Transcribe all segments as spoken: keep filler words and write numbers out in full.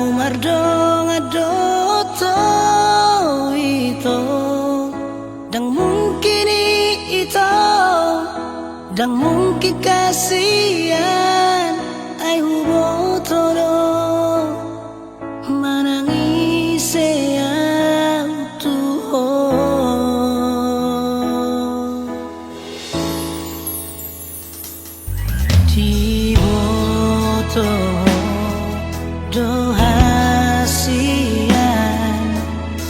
Mardongan do ito, ito. Ndang mungkin i ito. Ndang mungkin kasian, ai huboto do manang ise ahu tu ho. Diboto ho do hasian,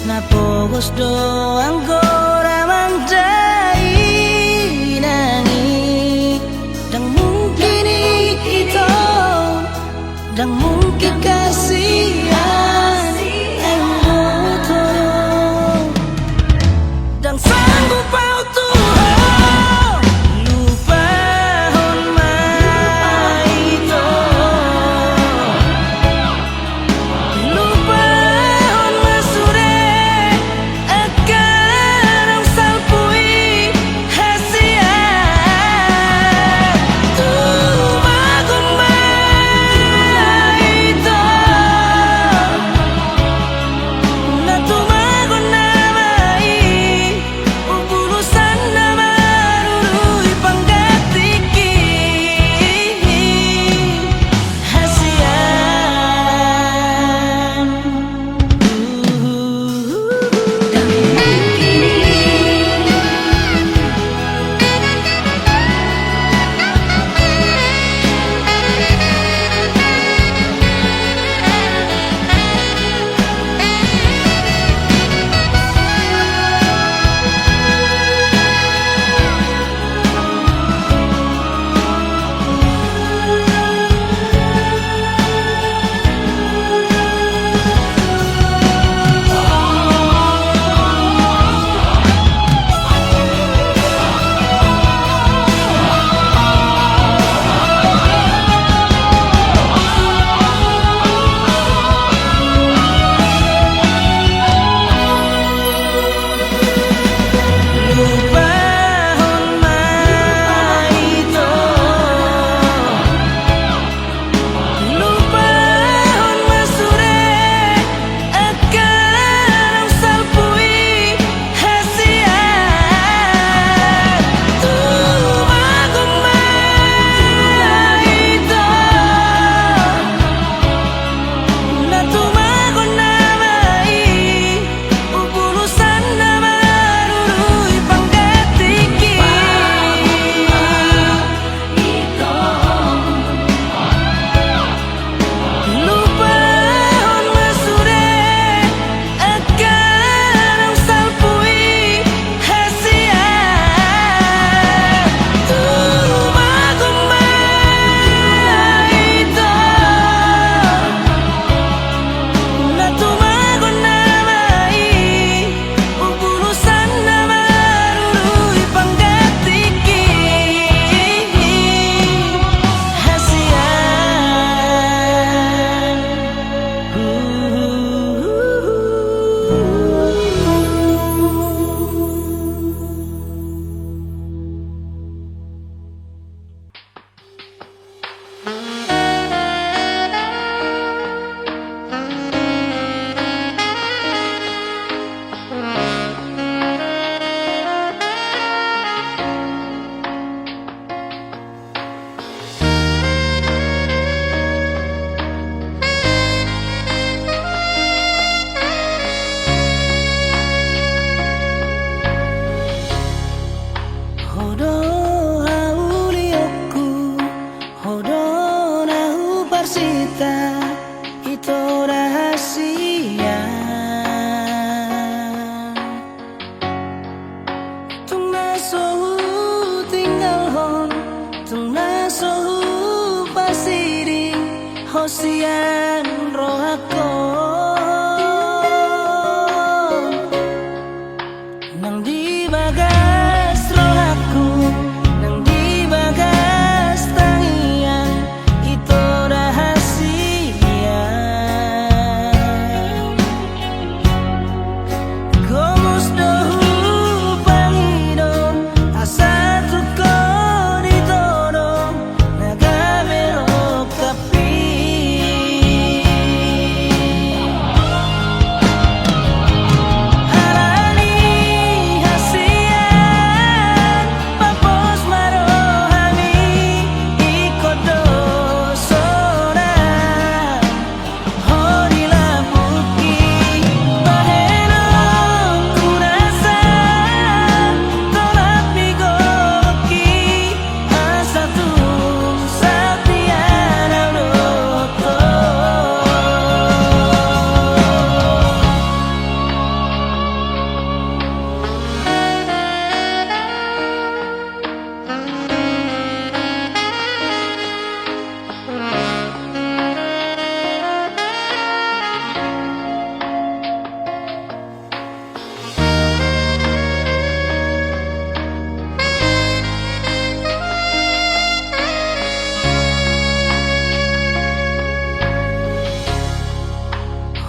na pogos do anggo ra mandainang i. Ndang mungkin i ito. Ndang mungkin kasian, ai huboto do. Ndang sanggup ahu tu ho, lupahon ma ito. Lupahon ma sude angka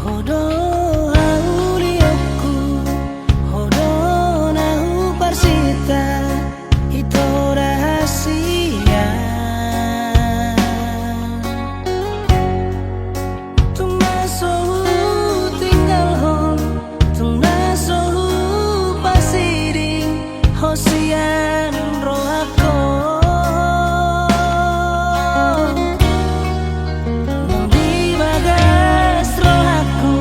Ho do hauliongku, ho do na huparsinta, i Toras i. Tung na so hutinggalhon, tung na so hupasiding ho sian rohangku. Nang di bagas rohangku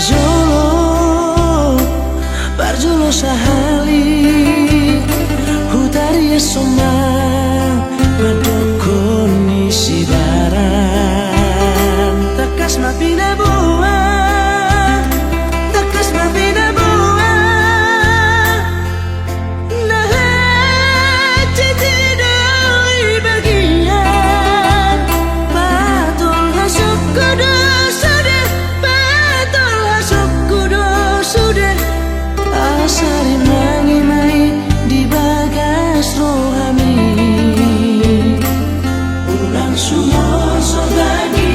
Jolo, parjolo sahali, hutariashon ma mandokkon ni sibaran. Tangkas ma pinaboa, tangkas ma pinaboa. Na hansit i do i bagian, patolhasonku do sude, patolhasonku do sude, asa rimangi ma i di bagas rohami. Unang sumorso gani,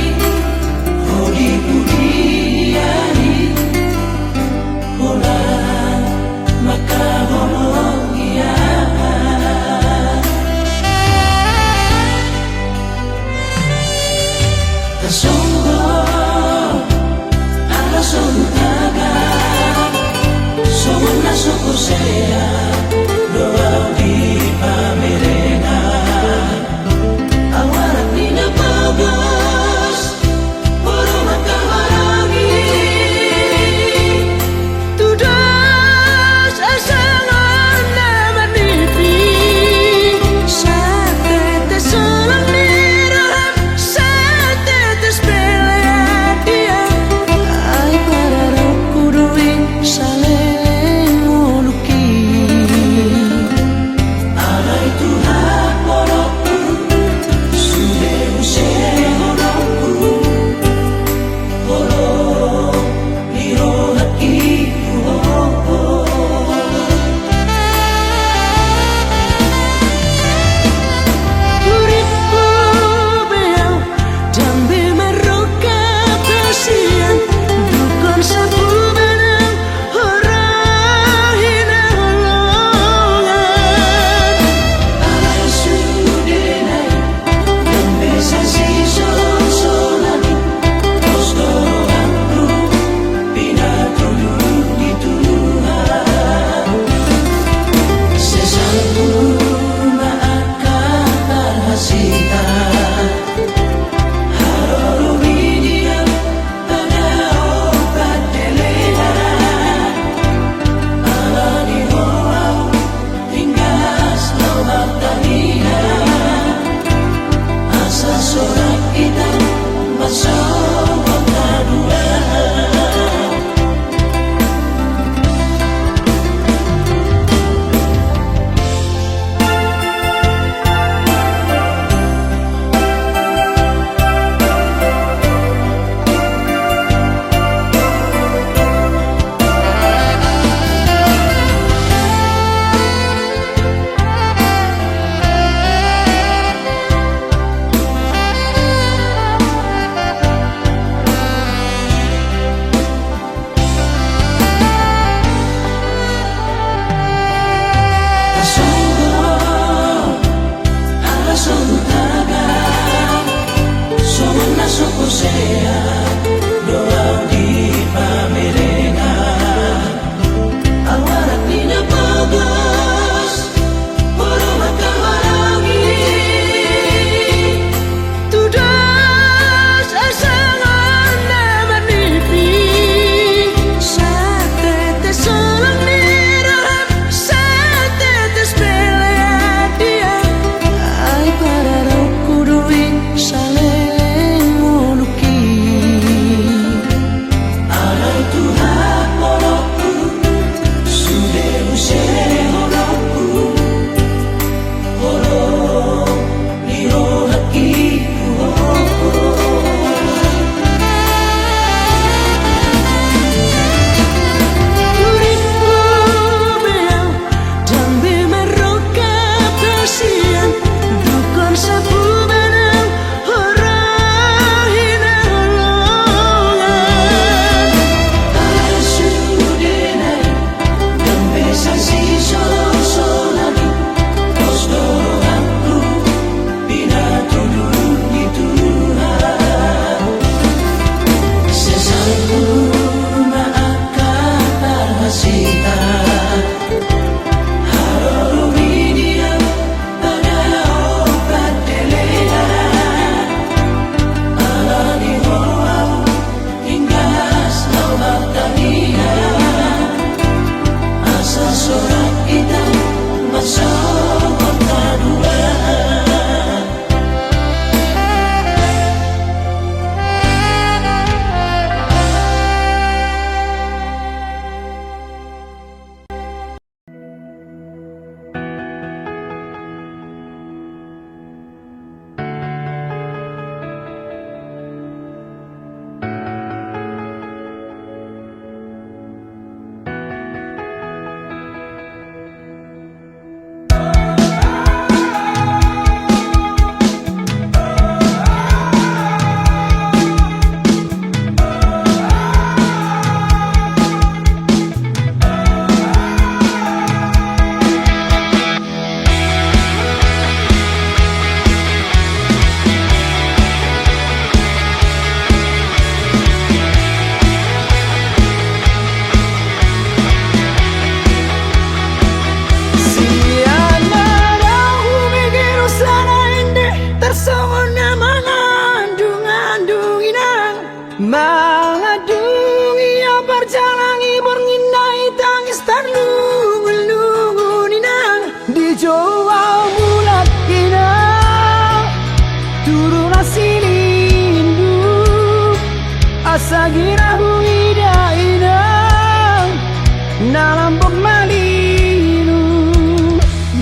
ho di pudian i, unang mangkaholongi aha. Tasonggot ala so hutaga, songon na so porsea do au di pamerengan. Au arap ni na pogos, boru mangkaholongi. Tudos asa songon na manipi, satetes holong ni roham, satetes pe lean dia. Ai pararokku do i saleleng ngolungki. Alai Tuhan holongku, sude muse holongku, holong ni rohangki tu Ho. Hurippu be au, ndang be marrongkap hasian, dungkon sapu benang, hurang hinaholongan. Alai sude nai, ndang be sasisonsonan i, pos do rohangku pinatudu di Tuhan. Sesangku ma angka parhasian, haroro ni dia padaoh pandelean. Ala ni Ho au ringgas do martangiang, asa so rap hita marsongon haduan. Tasonggot ala so hutaga, songon na so porsea do au di pamerengan. Au arap ni na pogos, boru mangkaholongi. Tudos asa songon na manipi, satetes holong ni roham, satetes pe lean dia. Ai pararokku do i saleleng ngolungki. Mangandung ia parjalangi borngin na i tangis tarlungun-lungun inang. Dijou au mulak inang, turunan silindung, asa gira huida inang na lambok malilu.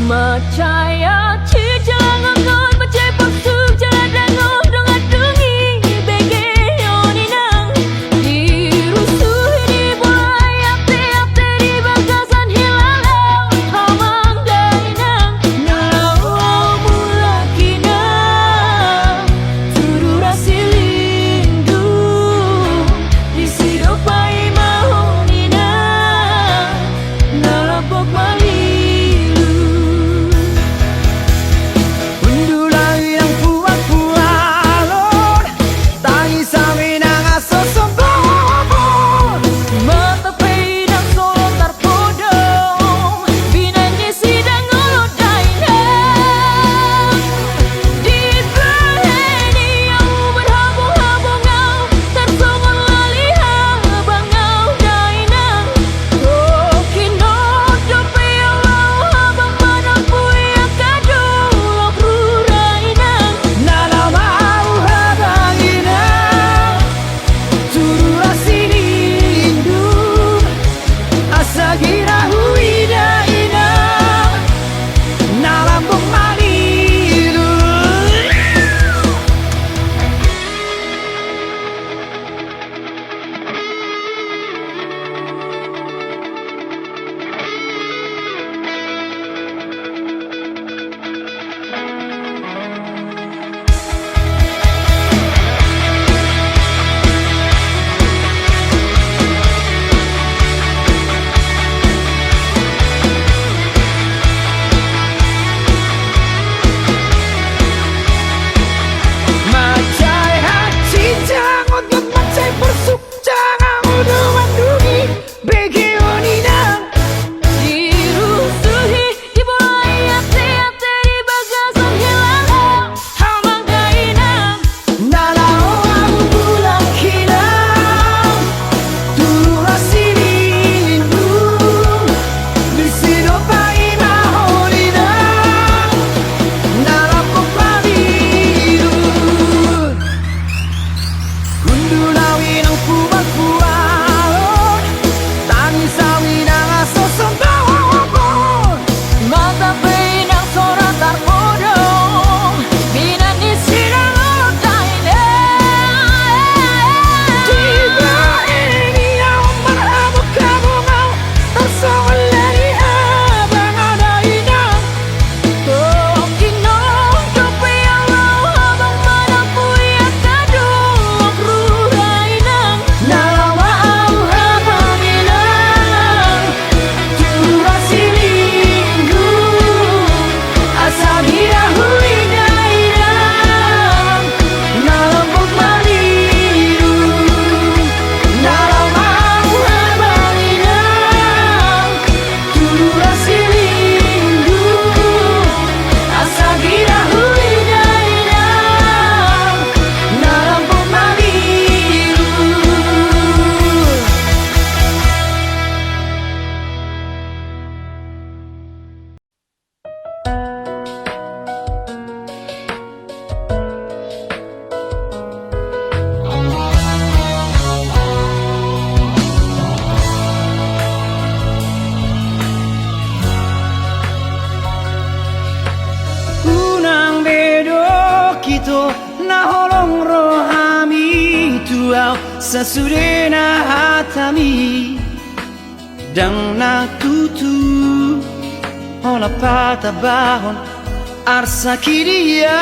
Mansai hatiti jala ngongot, mansai porsuk jala dangot, dung adong i bege on inang. Dirusuhi, dibolai, ate-ate di bagasan hilala, amang dainang. Na laho mulak inang, turunan silindung, disi do paima on inang na lambok malilu. Hundul au inang puak-puak alun, tangis au inang asa sombong. Mata pe inang so tarpodom, binan ni sidang olo dainang. Dibahen i au marhabong-habong au, tarsongon lali habang au dainang. Ongkinon dope au laho habang manampui angka dolok rura inang. Na laho au habang inang, turunan silindung, asa gira huida inang na lambok malilu. Mansai hatiti jala ngongot, mansai porsuk jala dangot, dung adong i bege on inang. Dirusuhi, dibolai, ate-ate di bagasan hilala, amang dainang. Na laho au mulak inang, turunan silindung, disi do paima on inang na lambok malilu. Hundul au inang puak-puak alun, tangis au inang asa sombong. Mata pe inang so tarpodom, binan ni sidang olo dainang. Dibahen i au marhabong-habong au, tarsongon lali habang au dainang. Ongkinon dope au laho habang manampui angka dolok rura inang. Na laho au habang inang, turunan silindung, asa gira huida inang na lambok malilu. Na laho au habang inang, turunan silindung, asa gira huida inang na lambok malilu. Unang be dok ito na holong rohami tu au sasudena hatami. Ndang na tutu holan patambahon arsak i di au.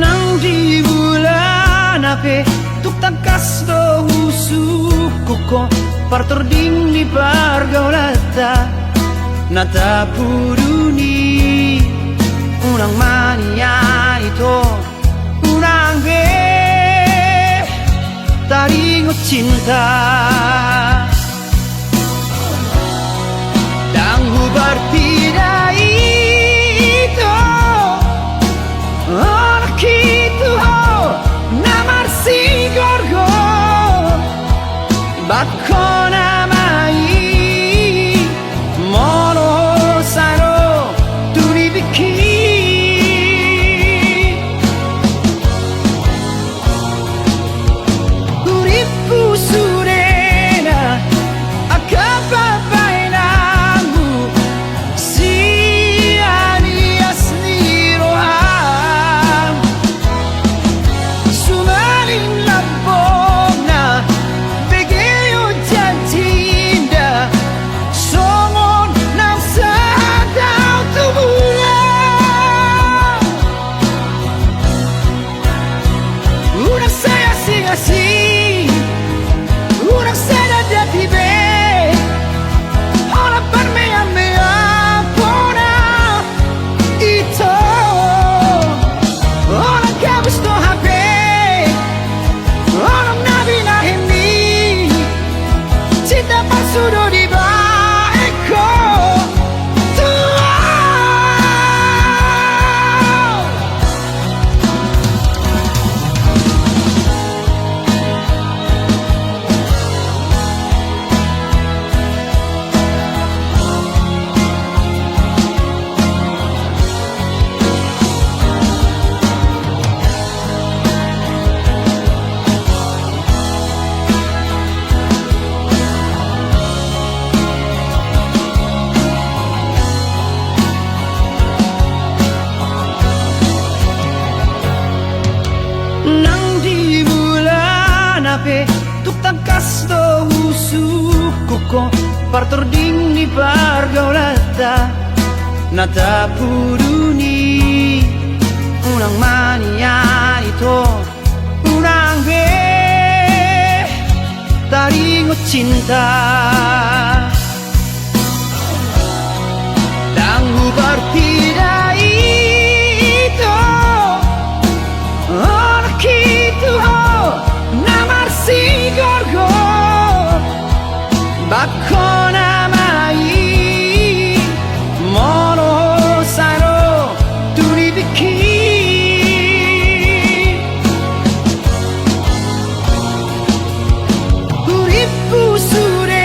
Nang di bulana pe tung tangkas do husungkun ho partording ni pargaulanta na tapudun i. Unang ma nian ito, unang be taringot cinta. Ndang huparpida ito Pe tung tangkas do husungkun ho, partording ni pargaulanta na tapudun i. Unang maniani ho, unang be taringot cinta. Ndang huparpida ito, onak ito ho na marsigorgor. Bahen hona ma i, molo ho sai ro tu nipingki. Hurippu sude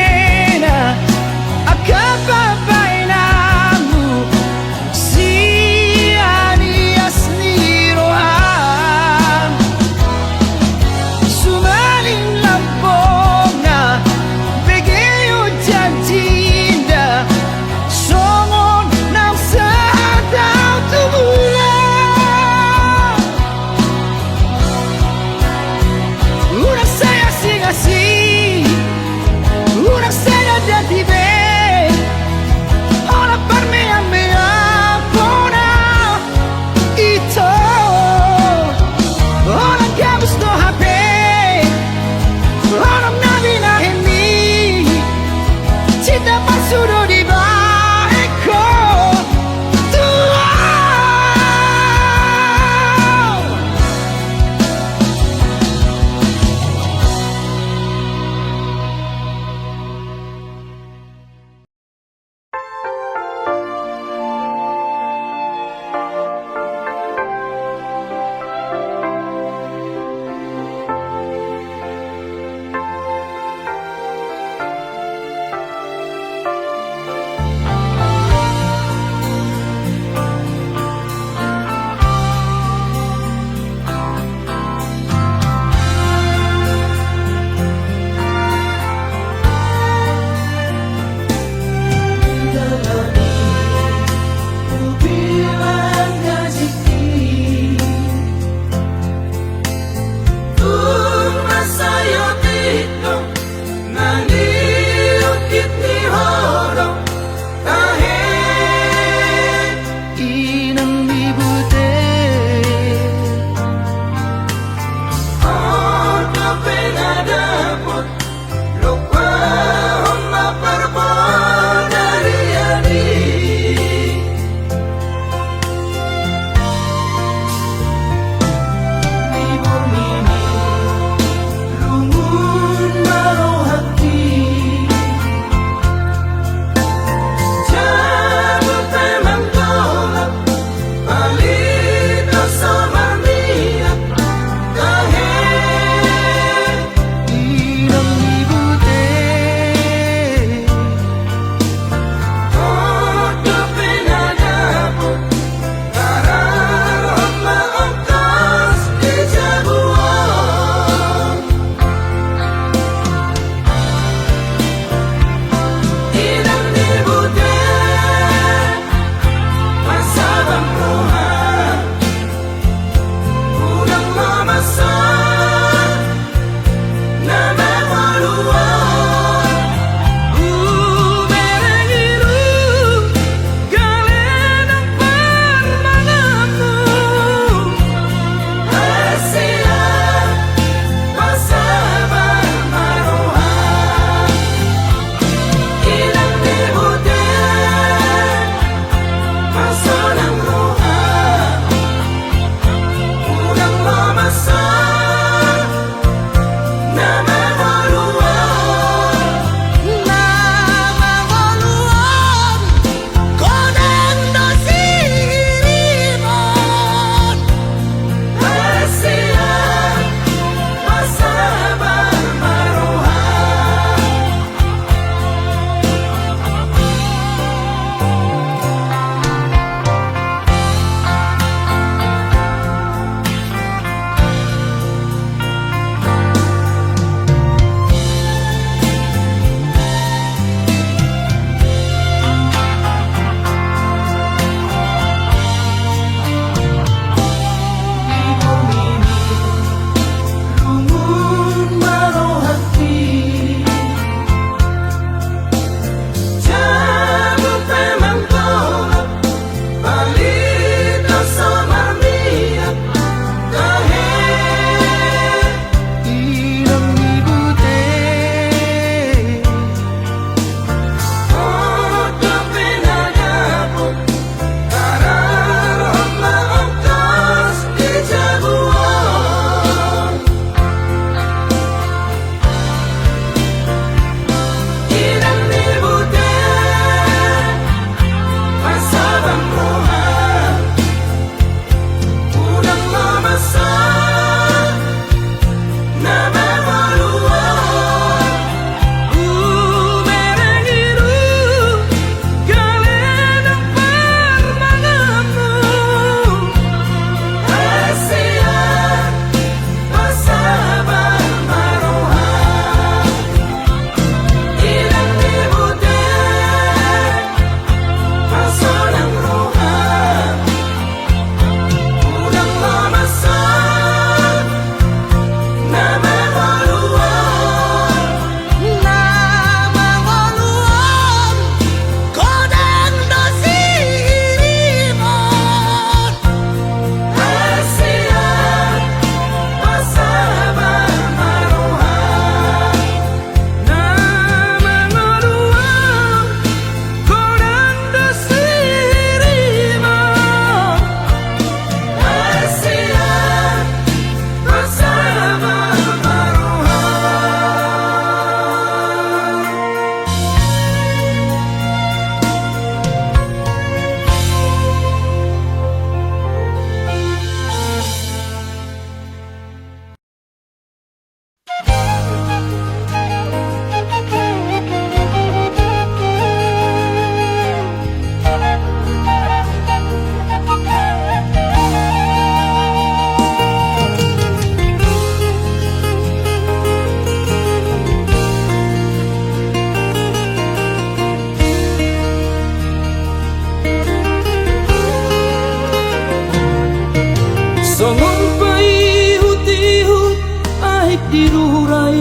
Di rura i,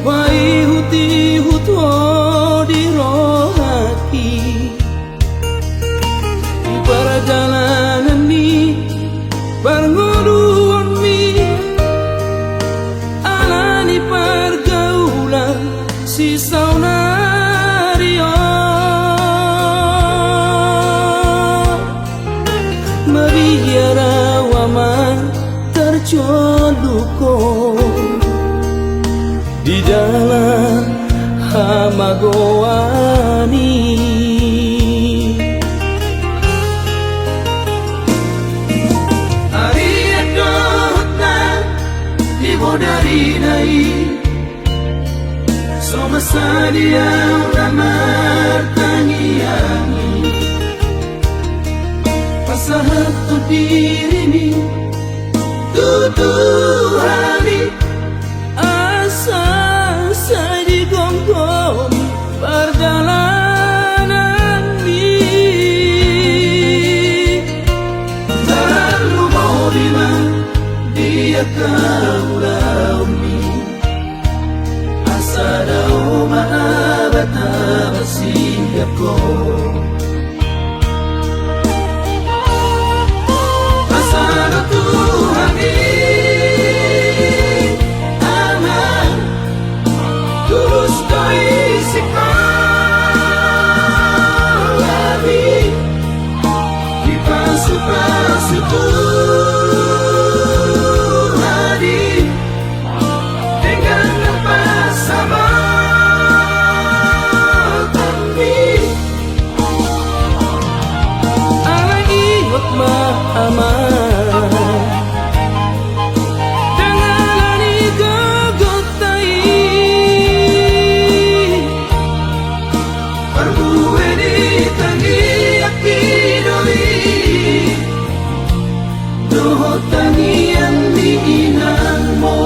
hupaihutihut ho di rohangki. Di pardalanan ni parngoluonmi, ala ni pargaulan sisaonari on. Mabiar au amang tarjoluk ho di dalan hamagoan i. Arian dohot na di bodarina i, so masa di au na martangiang i, pasahat ho dirimi tu Tuhan i, asa sai digomgomi pardalananmi. Tarlumobi ma di angka ulaonmi, asa dao ma abat-abat siap ho. Asa do Tuhan i, amang, tulus do isi halami, dipasupasu Tuhan i denggan na pasahatonmi. Alai ingot ma amang, dangani gogonta i, parbue ni tangiangki do i, dohot tangiang ni inangmu.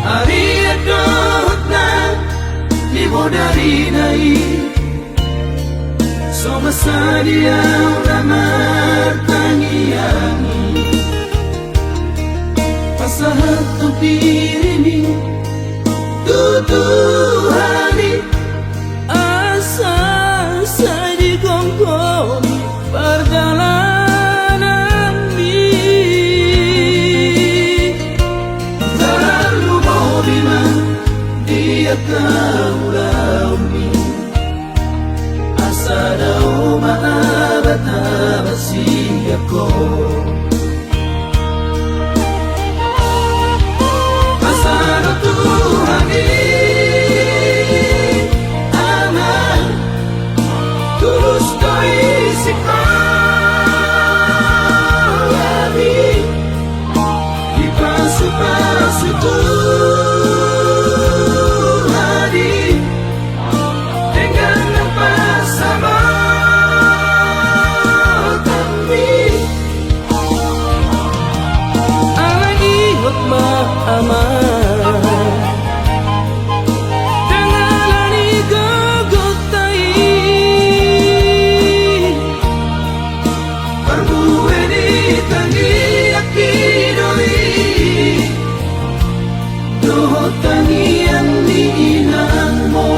Arian dohot na di bodarina i, so masa di au na martangiang i, pasahat ho dirimi tu Tuhan i, asa sai digomgomi pardalananmi. Tarlumobi ma di angka ulaonmi, asa dao ma abat-abat siap ho. Asa do Tuhan i, amang, tulus do isi halami, dipasupasu Tuhan i denggan na pasahatonmi. Alai ingot ma amang, dangani gogonta i, parbue ni tangiangki do i, dohot tangiang ni inangmu.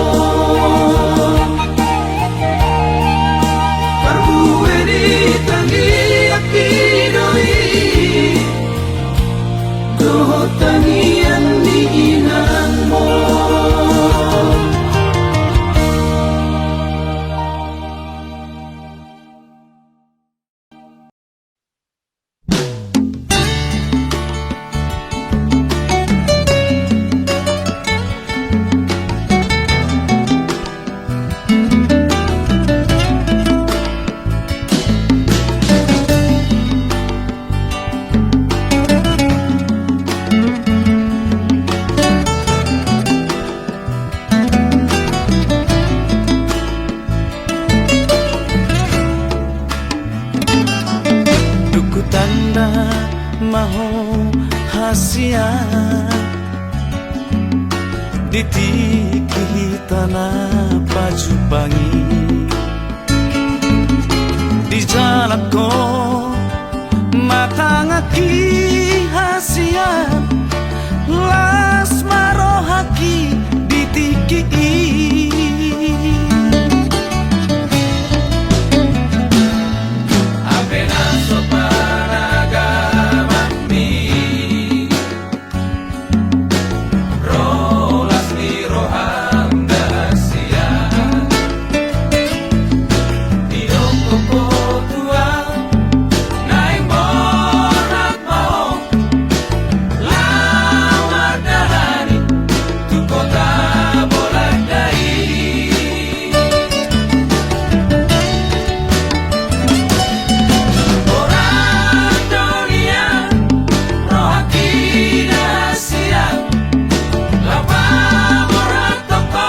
Parbue ni tangiangki do i, dohot tangiang ni inangmu. Tanda ma ho hasian di tingki hita na pajumpang i. Dijalang ho ma tanganki hasian, las ma rohangki di tingki i. Ampe na so panagamanmi, ro las ni roham da hasian. Didok ho tu ahu, naeng borhat ma ho laho mardalani tu kota Bolanda i. Borhat do nian rohangki da hasian, laho paborhathon ho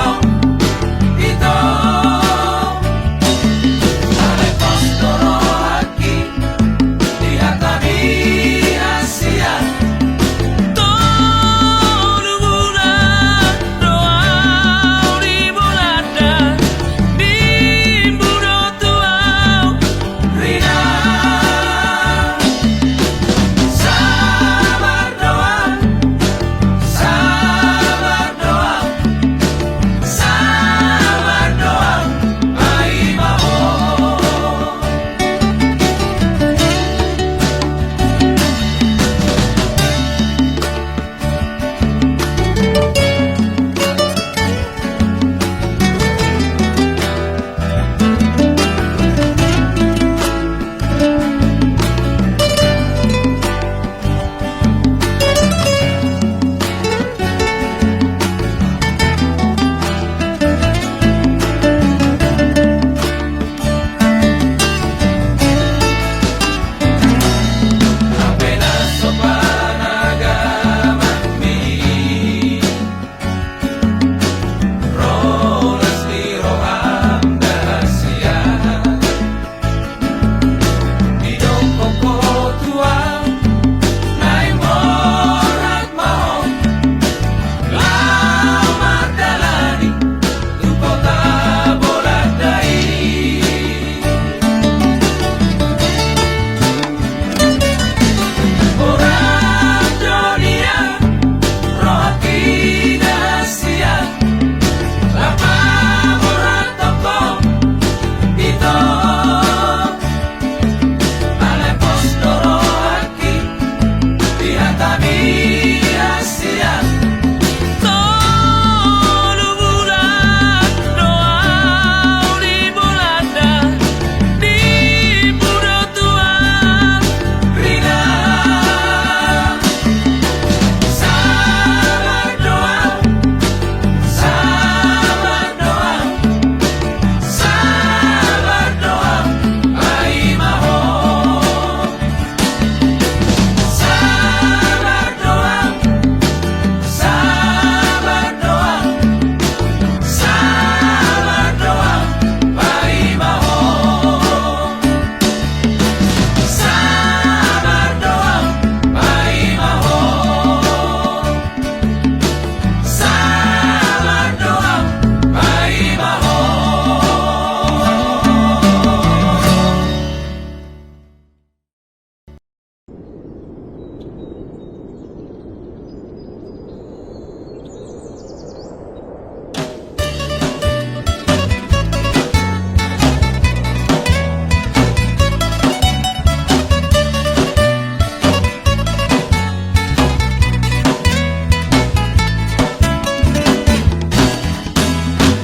ito. Alai pos do rohangki di hata ni hasian. Tolu bulan do ahu di Bolanda, nimmu do tu ahu rida. Sabar do ahu, sabar do ahu, sabar do ahu, paima ho.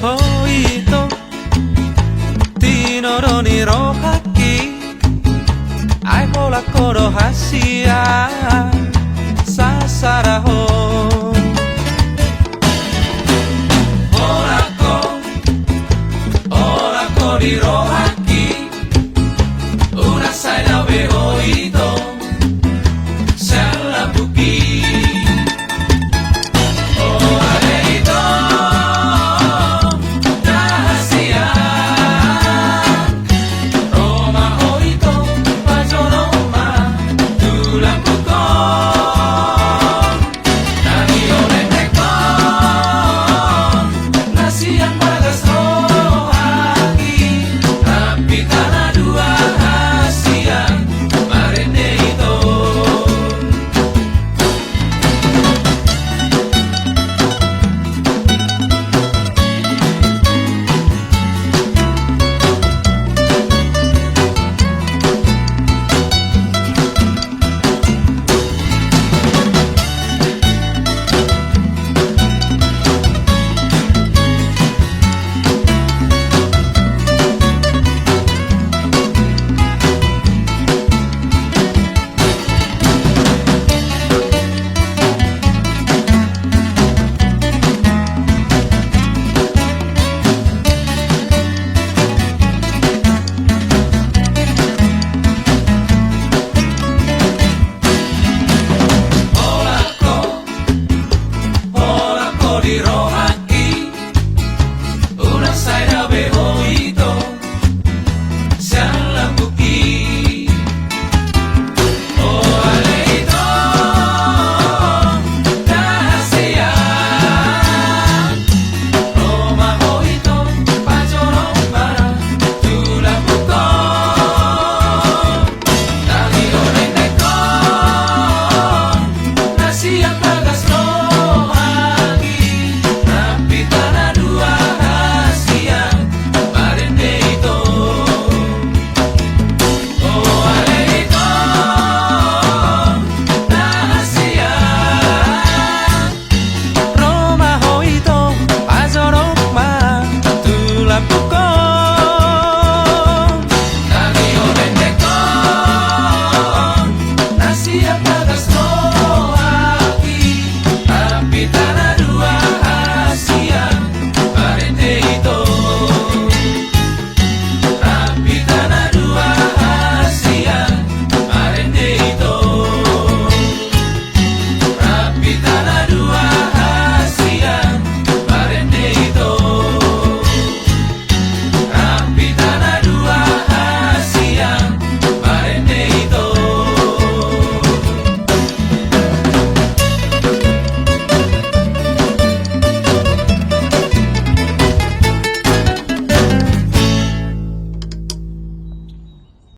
Ho ito, tinodo ni rohangki, ai holan ho do hasian, sasada ho